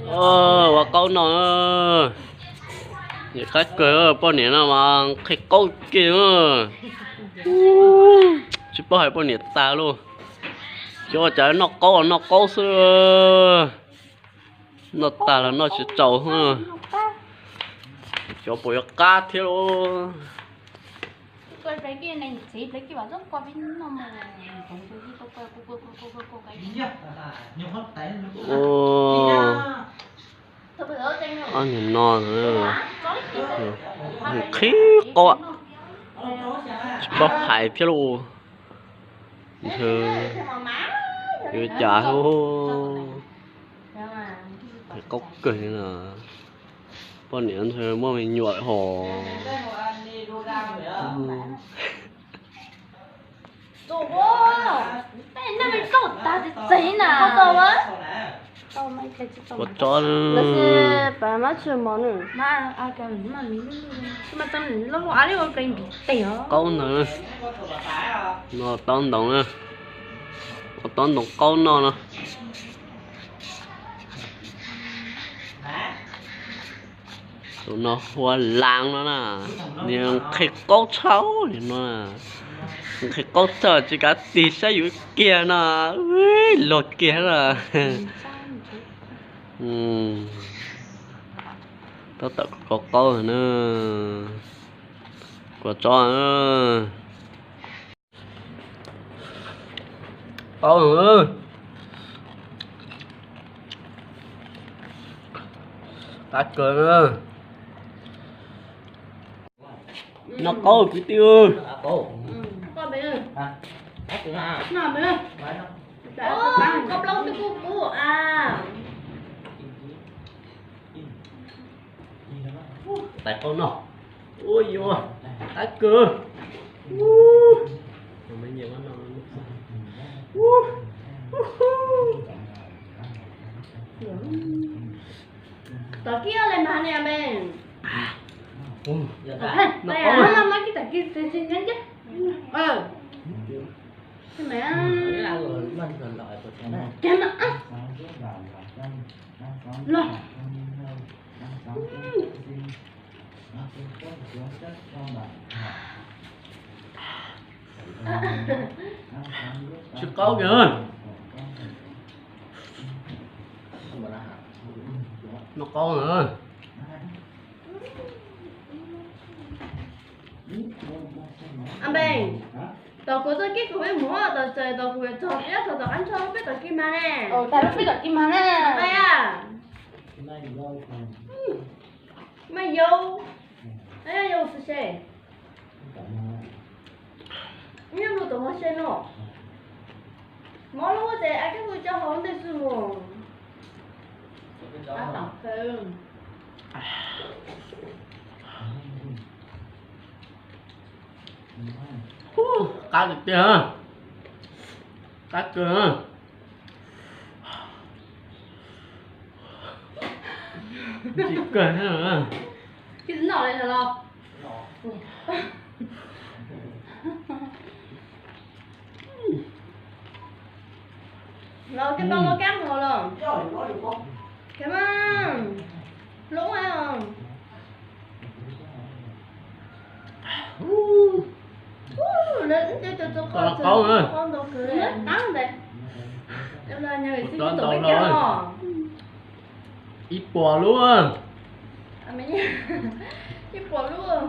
Ua qaub no, niam qab kawg, poj niam no mas nqhis qaub kiag. Tsis paub hais poj niam tag lauj. Cov ua cas noj qaub noj qaub xwb. Noj tag los noj tsis tsaus. Cov puas yuav qab thiab lauj. Ob niag no nqhis qaub, tsis paub hais thiab lauj. Nthwv yuav cas, nqhis qaub kawg li na. Poj niam nthwv muaj me nyuam hos. Ua tsob, qaub ntawd, no taub ntoos na, ua taub ntoos qaub noj no. Tus no hu ua Laav no na, nws nqhis qaub tshaj li no, nqhis qaub tshaj tsis kav tig saib yus kiag no, luag kiag na. Tab tom kov qaub na, kov tsob. Qaub, qab kawg na. Noj qaub kwv tij. Tais qaub noj. Ua yuav, qab kawg. Tom kib le mas ne me. Mas kib tom kib tsis nyob nce. Los. Tsis qaub kiag. Noj qaub na. Npe, tom kuv txoj kib kuv peb mus tom txawm tom kuv txog peb txog tom qab ntsho lub peb tom kib mas ne. Tas lub peb tom kib mas ne. Mas yau, yau xwb se. Nyob lub tom mos se no. Mov lub ces a keb hu cov hauv ntej xwb mus. Qab tiag tiag, qab kawg. Tsis kawg thiab. Los keb npau los kab mus los. Keb mas, lub qaub ntau kawg. Ib puas lub. Ib puas lub.